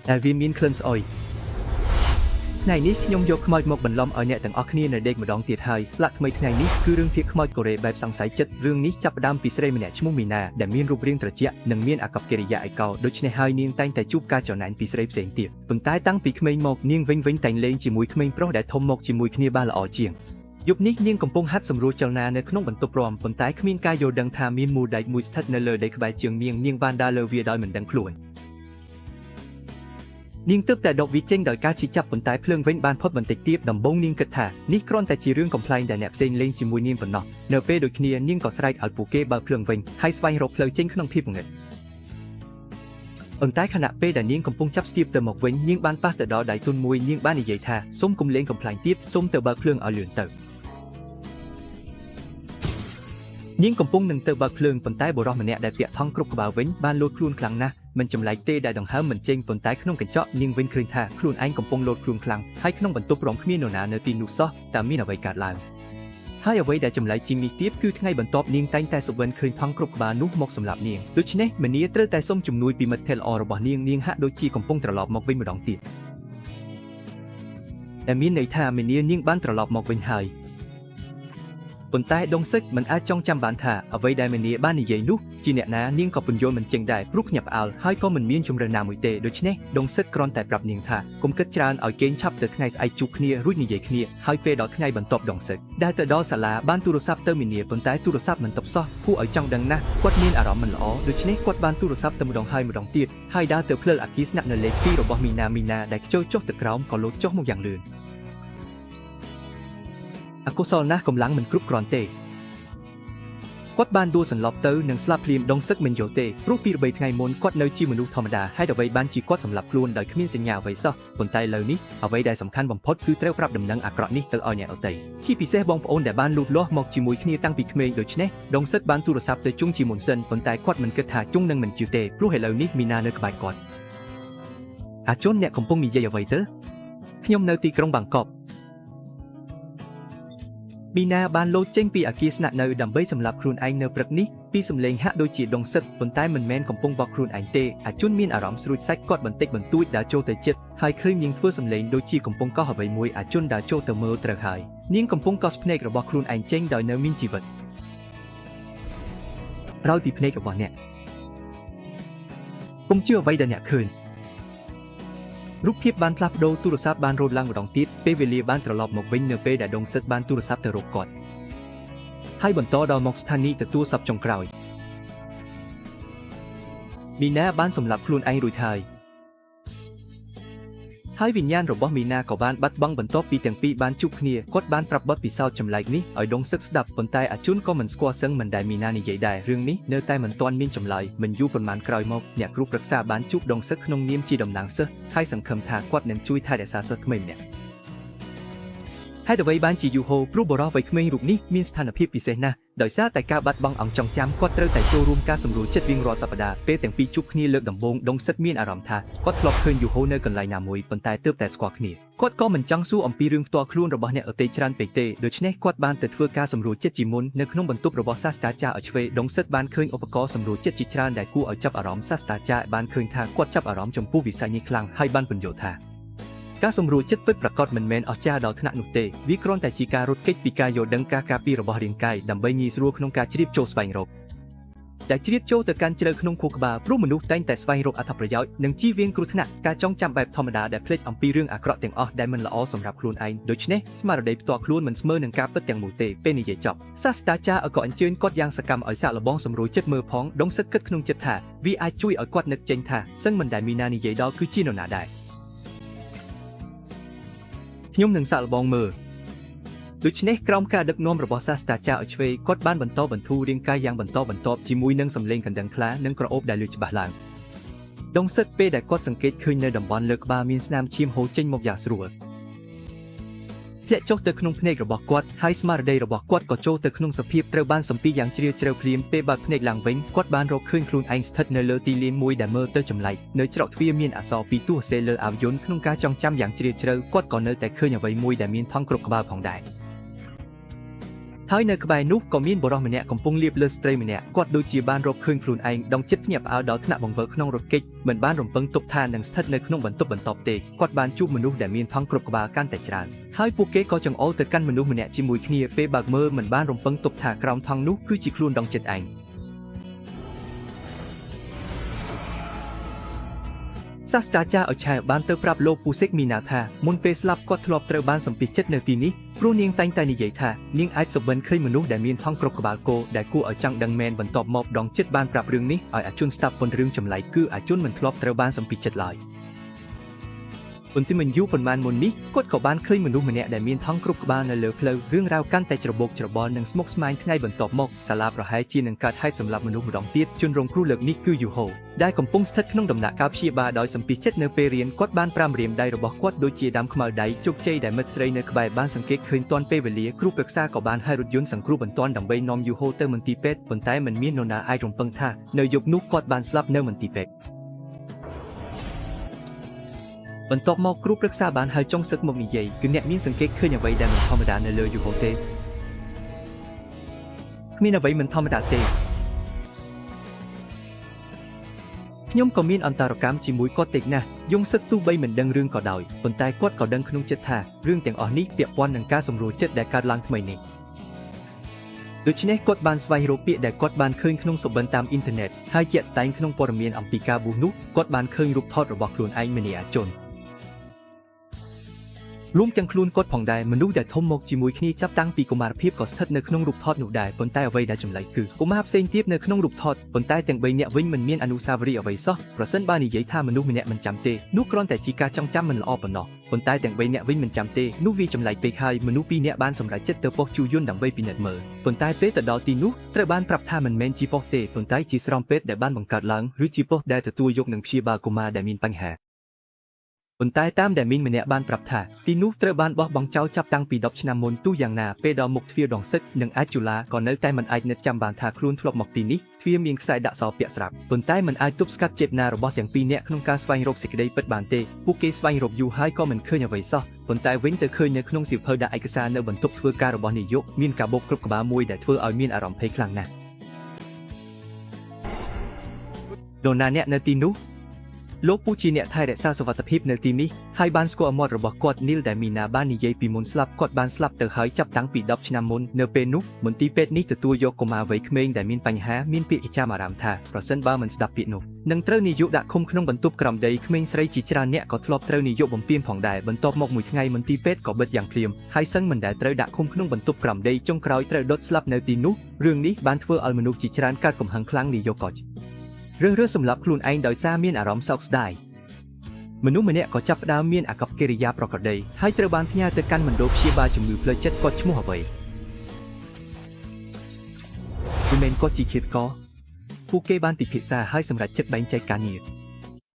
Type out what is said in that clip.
ដែលវាមានក្លិនស្អុយថ្ងៃនេះខ្ញុំយកខ្មោចមកបន្លំឲ្យអ្នកទាំងអស់គ្នានៅដេកម្ដងទៀតហើយស្លាកថ្មីថ្ងៃនេះគឺរឿងភាគខ្មោចកូរ៉េបែបសង្ស័យចិត្តរឿងនេះចាប់ផ្ដើមពីស្រីម្នាក់ឈ្មោះមីណាដែលមានរូបរាងត្រជាក់និងមានអាកប្បកិរិយាឯកោដូច្នេះហើយនាងតែងតែជួបការច្រណែនពីស្រីផ្សេងទៀតប៉ុន្តែតាំងពីក្មេងមកនាងវិញវិញតែងលេងជាមួយក្មេងប្រុសដែលធំមកជាមួយគ្នាបានល្អជាងយប់នេះនាងកំពុងហាត់សម្រួលចលនានៅក្នុងបន្ទប់រំប៉ុន្តែគ្មានការយល់ដឹងថាមានមូលដែកមួយស្ថិតនៅលើដីក្បែរជើងនាងនាងបានដើរលើវាដោយមិនដឹងខ្លួន នាងទើបតែដកវាចេញដោយការឈឺចាប់ប៉ុន្តែភ្លើងវិញបានផុតបន្តិចទៀតដំបូងនាងគិតថានេះគ្រាន់តែជារឿងកំប្លែងដែលអ្នកផ្សេងលេងជាមួយនាងប៉ុណ្ណោះនៅពេលដូចគ្នានាងក៏ស្រែកឲ្យពួកគេបើកភ្លើងវិញហើយស្វែងរកផ្លូវចេញក្នុងភាពងងឹតប៉ុន្តែខណៈពេលដែលនាងកំពុងចាប់ស្ទាបទៅមកវិញនាងបានប៉ះទៅដល់ដៃទុនមួយនាងបាននិយាយថាសូមកុំលេងកំប្លែងទៀតសូមទៅបើកភ្លើងឲ្យលឿនទៅនាងកំពុងនឹងទៅបើកភ្លើងប៉ុន្តែបុរសម្នាក់ដែលពាក់ថង់គ្រប់ក្បាលវិញបានលោតខ្លួនខ្លាំងណាស់មិនចម្លែកទេដែលដង្ហើមមិនចេញប៉ុន្តែក្នុងកញ្ចក់នាងវិញឃើញថាខ្លួនឯងកំពុងលោតខ្លួនខ្លាំងហើយក្នុងបន្ទប់រំគ្មាននរណានៅទីនោះសោះតើមានអ្វីកើតឡើងហើយអ្វីដែលចម្លែកជាងនេះទៀតគឺថ្ងៃបន្ទាប់នាងតែងតែសុបិនឃើញថង់គ្រប់ក្បាលនោះមកសម្លាប់នាងដូច្នេះមនាត្រូវតែសុំជំនួយពីមិត្តភក្តិល្អរបស់នាងនាងហាក់ដូចជាកំពុងត្រឡប់មកវិញម្ដងទៀតដែលមានន័យថាមនានាងបានត្រឡប់មកវិញហើយប៉ុន្តែដងសឹកមិនអាចចងចាំបានថាអ្វីដែលមនាបាននិយាយនោះជាអ្នកណានាងក៏ពន្យល់មិនចេញដែរព្រោះភ្ញាក់ផ្អើលហើយក៏មិនមានជំរឿនណាមួយទេដូច្នេះដងសឹកគ្រាន់តែប្រាប់នាងថាកុំគិតច្រើនឲ្យគេងឆាប់ទៅថ្ងៃស្អែកជួបគ្នារួចនិយាយគ្នាហើយពេលដល់ថ្ងៃបន្ទាប់ដងសឹកដែលទៅដល់សាលាបានទូរស័ព្ទទៅមីនាប៉ុន្តែទូរស័ព្ទមិនតបសោះគួរឲ្យចង់ដឹងណាស់គាត់មានអារម្មណ៍មិនល្អដូច្នេះគាត់បានទូរស័ព្ទទៅម្ដងហើយម្ដងទៀតហើយដើរទៅផ្លូវអគារស្នាក់នៅលេខ2របស់មីណាមីណាដែលខ្ជិលចុះទៅក្រោមក៏លោតចុះមកយ៉ាងលឿនអកុសលណាស់កម្លាំងមិនគ្រប់គ្រាន់ទេគាត់បានដួលសន្លប់ទៅនិងស្លាប់ភ្លាមដងសឹកមិនយល់ទេព្រោះពីរបីថ្ងៃមុនគាត់នៅជាមនុស្សធម្មតាហេតុអ្វីបានជាគាត់សម្លាប់ខ្លួនដោយគ្មានសញ្ញាអ្វីសោះប៉ុន្តែឥឡូវនេះអ្វីដែលសំខាន់បំផុតគឺត្រូវប្រាប់ដំណឹងអាក្រក់នេះទៅឲ្យអ្នកដទៃជាពិសេសបងប្អូនដែលបានលូតលាស់មកជាមួយគ្នាតាំងពីក្មេងដូច្នេះដងសឹកបានទូរស័ព្ទទៅជុងជាមុនសិនប៉ុន្តែគាត់មិនគិតថាជុងនឹងមិនជឿទេព្រោះឥឡូវនេះមីណានៅក្បែរគាត់អាជនអ្នកកំពុងនិយាយអ្វីទៅខ្ញុំនៅទីក្រុងបាងកកមីណាបានលោតចេញពីអគារស្នាក់នៅដើម្បីសម្លាប់ខ្លួនឯងនៅព្រឹកនេះពីសំឡេងហាក់ដូចជាដងសឹកប៉ុន្តែមិនមែនកំពុងបោកខ្លួនឯងទេអាជនមានអារម្មណ៍ស្រួចសាច់គាត់បន្តិចបន្តួចដើរចូលទៅជិតហើយឃើញនាងធ្វើសំឡេងដូចជាកំពុងកោសអ្វីមួយអាជនដើរចូលទៅមើលត្រូវហើយនាងកំពុងកោសភ្នែករបស់ខ្លួនឯងចេញដោយនៅមានជីវិតក្រោយពីភ្នែករបស់អ្នកកុំជឿអ្វីដែលអ្នកឃើញរូបភាពបានផ្លាស់ប្ដូរទូរស័ព្ទបានរត់ឡើងម្ដងទៀតពេលវេលាបានត្រឡប់មកវិញនៅពេលដែលដងសិតបានទូរស័ព្ទទៅរកគាត់ហើយបន្តដល់មកស្ថានីយ៍ទទួលស័ព្ទចុងក្រោយមីណាបានសម្លាប់ខ្លួនឯងរួចហើយហើយវិញ្ញាណរបស់មីណាក៏បានបាត់បង់បន្ទាប់ពីទាំងពីរបានជួបគ្នាគាត់បានប្រាប់បទពិសោធន៍ចម្លែកនេះឲ្យដងសឹកស្ដាប់ប៉ុន្តែអាជុនក៏មិនស្គាល់សឹងមិនដែលមីណានិយាយដែររឿងនេះនៅតែមិនទាន់មានចម្លើយមិនយូរប៉ុន្មានក្រោយមកអ្នកគ្រូប្រឹក្សាបានជួបដងសឹកក្នុងនាមជាតំណាងសិស្សហើយសង្ឃឹមថាគាត់នឹងជួយថែរក្សាសិស្សក្មេងម្នាក់ហេតុអ្វីបានជាយូហូព្រោះបុរសវ័យក្មេងរូបនេះមានស្ថានភាពពិសេសណាស់ដោយសារតែការបាត់បង់អង្គចងចាំគាត់ត្រូវតែចូលរួមការសម្រួលចិត្តរៀងរាល់សប្តាហ៍ពេលទាំងពីរជួបគ្នាលើកដំបូងដងសិតមានអារម្មណ៍ថាគាត់ធ្លាប់ឃើញយូហូនៅកន្លែងណាមួយប៉ុន្តែទើបតែស្គាល់គ្នាគាត់ក៏មិនចង់សួរអំពីរឿងផ្ទាល់ខ្លួនរបស់អ្នកដទៃច្រើនពេកទេដូច្នេះគាត់បានទៅធ្វើការសម្រួលចិត្តជាមុននៅក្នុងបន្ទប់របស់សាស្ត្រាចារ្យឲ្យឆ្វេងដងសិតបានឃើញឧបករណ៍សម្រួលចិត្តជាច្រើនដែលគួរឲ្យចាប់អារម្មណ៍សាស្ត្រាចារ្យបានឃើញថាគាត់ចាប់អារម្មណ៍ចំពោះវិស័យនេះខ្លាំងហើយបានពន្យល់ថាការសម្រួលចិត្តពិតប្រាកដមិនមែនអស្ចារ្យដល់ថ្នាក់នោះទេវាគ្រាន់តែជាការរត់គេចពីការយល់ដឹងការការពាររបស់រាងកាយដើម្បីងាយស្រួលក្នុងការជ្រាបចូលស្វែងរកដែលជ្រាបចូលទៅកាន់ជ្រៅក្នុងខួរក្បាលព្រោះមនុស្សតែងតែស្វែងរកអត្ថប្រយោជន៍និងជៀសវាងគ្រោះថ្នាក់ការចងចាំបែបធម្មតាដែលភ្លេចអំពីរឿងអាក្រក់ទាំងអស់ដែលមិនល្អសម្រាប់ខ្លួនឯងដូច្នេះស្មារតីផ្ទាល់ខ្លួនមិនស្មើនឹងការពិតទាំងមូលទេពេលនិយាយចប់សាស្ត្រាចារ្យក៏អញ្ជើញគាត់យ៉ាងសកម្មឲ្យសាកល្បងសម្រួលចិត្តមើលផងដងសឹកគិតក្នុងចិត្តថាវាអាចជួយឲ្យគាត់នឹកចេញថាសឹងមិនដែលមីណានិយាយដល់គឺជានរណាដែរខ្ញុំនឹងសាកល្បងមើលដូច្នេះក្រោមការដឹកនាំរបស់សាស្ត្រាចារ្យឲ្យឆ្វេងគាត់បានបន្តបន្ធូររាងកាយយ៉ាងបន្តបន្ទាប់ជាមួយនឹងសម្លេងកណ្ដឹងខ្លានិងក្រអូបដែលលឺច្បាស់ឡើងដងសិតពេលដែលគាត់សង្កេតឃើញនៅតំបន់លើក្បាលមានស្នាមឈាមហូរចេញមកយ៉ាងស្រួលធ្លាក់ចុះទៅក្នុងភ្នែករបស់គាត់ហើយស្មារតីរបស់គាត់ក៏ចូលទៅក្នុងសភាពត្រូវបានសំពីយ៉ាងជ្រាលជ្រៅភ្លាមពេលបើកភ្នែកឡើងវិញគាត់បានរកឃើញខ្លួនឯងស្ថិតនៅលើទីលានមួយដែលមើលទៅចម្លែកនៅច្រកទ្វារមានអក្សរពីរតួសេលើអាវយន្តក្នុងការចងចាំយ៉ាងជ្រាលជ្រៅគាត់ក៏នៅតែឃើញអ្វីមួយដែលមានថង់គ្រប់ក្បាលផងដែរហ ហើយនៅក្បែរនោះក៏មានបុរសម្នាក់កំពុងលាបលើស្ត្រីម្នាក់គាត់ដូចជាបានរកឃើញខ្លួនឯងដងចិត្តភ្ញាក់ផ្អើលដល់ថ្នាក់បង្វិលក្នុងរថគេចមិនបានរំពឹងទុកថានឹងស្ថិតនៅក្នុងបន្ទប់បន្ទាប់ទេគាត់បានជួបមនុស្សដែលមានថង់គ្រប់ក្បាលកាន់តែច្រើនហើយពួកគេក៏ចង្អុលទៅកាន់មនុស្សម្នាក់ជាមួយគ្នាពេលបើកមើលមិនបានរំពឹងទុកថាក្រោមថង់នោះគឺជាខ្លួនដងចិត្តឯង សាស្ត្រាចារ្យអឆែបានទៅប្រាប់លោកពូសិកមីណាថាមុនពេលស្លាប់គាត់ធ្លាប់ត្រូវបានសំពីចិត្តនៅទីនេះព្រោះនាងតែងតែនិយាយថានាងអាចសុបិនឃើញមនុស្សដែលមានថង់គ្រប់ក្បាលគោដែលគួរឲ្យចង់ដឹងមែនបន្ទាប់មកដងចិត្តបានប្រាប់រឿងនេះឲ្យអាជុនស្ដាប់ប៉ុន្តែរឿងចម្លែកគឺអាជុនមិនធ្លាប់ត្រូវបានសំពីចិត្តឡើយប៉ុន្តែមិនយូរប៉ុន្មានមុននេះគាត់ក៏បានឃើញមនុស្សម្នាក់ដែលមានថង់គ្រប់ក្បាលនៅលើផ្លូវរឿងរ៉ាវកាន់តែច្របូកច្របល់និងស្មុគស្មាញថ្ងៃបន្ទាប់មកសាលាប្រហែលជានឹងកើតហេតុសម្រាប់មនុស្សម្ដងទៀតជនរងគ្រោះលើកនេះគឺយូហូដែលកំពុងស្ថិតក្នុងដំណាក់កាលព្យាបាលដោយសម្ពាធចិត្តនៅពេលរៀនគាត់បានប្រាំរៀមដៃរបស់គាត់ដូចជាដាំខ្មៅដៃជោគជ័យដែលមិត្តស្រីនៅក្បែរបានសង្កេតឃើញទាន់ពេលវេលាគ្រូប្រឹក្សាក៏បានហៅរថយន្តសង្គ្រោះបន្ទាន់ដើម្បីនាំយូហូទៅមន្ទីរពេទ្យប៉ុន្តែមិនមាននរណាអាចរំពឹងថានៅយប់នោះគាត់បានស្លាប់នៅមន្ទីរពេទ្យបន្ទាប់មកគ្រូប្រឹក្សាបានហៅចុងសឹកមកនិយាយគឺអ្នកមានសង្កេតឃើញអ្វីដែលមិនធម្មតានៅលើយូហូទេគ្មានអ្វីមិនធម្មតាទេខ្ញុំក៏មានអន្តរកម្មជាមួយគាត់តិចណាស់យងសឹកទោះបីមិនដឹងរឿងក៏ដោយប៉ុន្តែគាត់ក៏ដឹងក្នុងចិត្តថារឿងទាំងអស់នេះពាក់ព័ន្ធនឹងការសម្រួលចិត្តដែលកើតឡើងថ្មីនេះដូច្នេះគាត់បានស្វែងរកពាក្យដែលគាត់បានឃើញក្នុងសុបិនតាមអ៊ីនធឺណិតហើយជាក់ស្ដែងក្នុងព័ត៌មានអំពីការបួសនោះគាត់បានឃើញរូបថតរបស់ខ្លួនឯងមនីអាជនរួមទាំងខ្លួនគាត់ផងដែរមនុស្សដែលធំមកជាមួយគ្នាចាប់តាំងពីកុមារភាពក៏ស្ថិតនៅក្នុងរូបថតនោះដែរប៉ុន្តែអ្វីដែលចម្លែកគឺកុមារផ្សេងទៀតនៅក្នុងរូបថតប៉ុន្តែទាំងបីនាក់វិញមិនមានអនុស្សាវរីយ៍អ្វីសោះប្រសិនបើនិយាយថាមនុស្សម្នាក់មិនចាំទេនោះគ្រាន់តែជាការចងចាំមិនល្អប៉ុណ្ណោះប៉ុន្តែទាំងបីនាក់វិញមិនចាំទេនោះវាចម្លែកពេកហើយមនុស្សពីរនាក់បានសម្រេចចិត្តទៅប៉ុស្តិ៍ជួយន្តដើម្បីពិនិត្យមើលប៉ុន្តែពេលទៅដល់ទីនោះត្រូវបានប្រាប់ថាមិនមែនជាប៉ុស្តិ៍ទេប៉ុន្តែជាស្រោមពេទ្យដែលបានបង្កើតឡើងឬជាប៉ុស្តិ៍ដែលទទួលយកនិងព្យាបាលកុមារដែលមានបញ្ហាប៉ុន្តែតាមដែលមីងម្នាក់បានប្រាប់ថាទីនោះត្រូវបានបោះបង់ចោលចាប់តាំងពី10ឆ្នាំមុនទោះយ៉ាងណាពេលដល់មុខទ្វារដងសឹកនិងអាចជូឡាក៏នៅតែមិនអាចនឹកចាំបានថាខ្លួនធ្លាប់មកទីនេះទ្វារមានខ្សែដាក់សោពាក់ស្រាប់ប៉ុន្តែមិនអាចទប់ស្កាត់ចេតនារបស់ទាំងពីរនាក់ក្នុងការស្វែងរកសេចក្តីពិតបានទេពួកគេស្វែងរកយូរហើយក៏មិនឃើញអ្វីសោះប៉ុន្តែវិញទៅឃើញនៅក្នុងសៀវភៅដាក់ឯកសារនៅបន្ទប់ធ្វើការរបស់នាយកមានកាបូបគ្រប់ក្បាលមួយដែលធ្វើឲ្យមានអារម្មណ៍ភ័យខ្លាំងណាស់នរណាអ្នកនៅទីនោះលោកពូជាអ្នកថែរក្សាសុវត្ថិភាពនៅទីនេះហើយបានស្គាល់មាត់របស់គាត់នីលដែលមីណាបាននិយាយពីមុនស្លាប់គាត់បានស្លាប់ទៅហើយចាប់តាំងពី10ឆ្នាំមុននៅពេលនោះមន្ទីរពេទ្យនេះទទួលយកកុមារវ័យក្មេងដែលមានបញ្ហាមានពាក្យចាំអារម្មណ៍ថាប្រសិនបើមិនស្ដាប់ពាក្យនោះនឹងត្រូវនាយកដាក់ឃុំក្នុងបន្ទប់ក្រោមដីក្មេងស្រីជាច្រើនអ្នកក៏ធ្លាប់ត្រូវនាយកបំពេញផងដែរបន្ទាប់មកមួយថ្ងៃមន្ទីរពេទ្យក៏បិទយ៉ាងភ្លាមហើយសឹងមិនដែលត្រូវដាក់ឃុំក្នុងបន្ទប់ក្រោមដីចុងក្រោយត្រូវដុតស្លាប់នៅទីនោះរឿងនេះបានធ្វើឲ្យមនុស្សជាច្រើនកើតកំហឹងខ្លាំងនាយកក៏រឿងរឿងសម្លាប់ខ្លួនឯងដោយសារមានអារម្មណ៍សោកស្ដាយមនុស្សម្នាក់ក៏ចាប់ផ្ដើមមានអាកប្បកិរិយាប្រក្រតីហើយត្រូវបានផ្ញើទៅកាន់មណ្ឌលព្យាបាលជំងឺផ្លូវចិត្តគាត់ឈ្មោះអ្វីគឺមែនគាត់ជាឃាតករពួកគេបានពិភាក្សាហើយសម្រេចចិត្តបែងចែកការងារ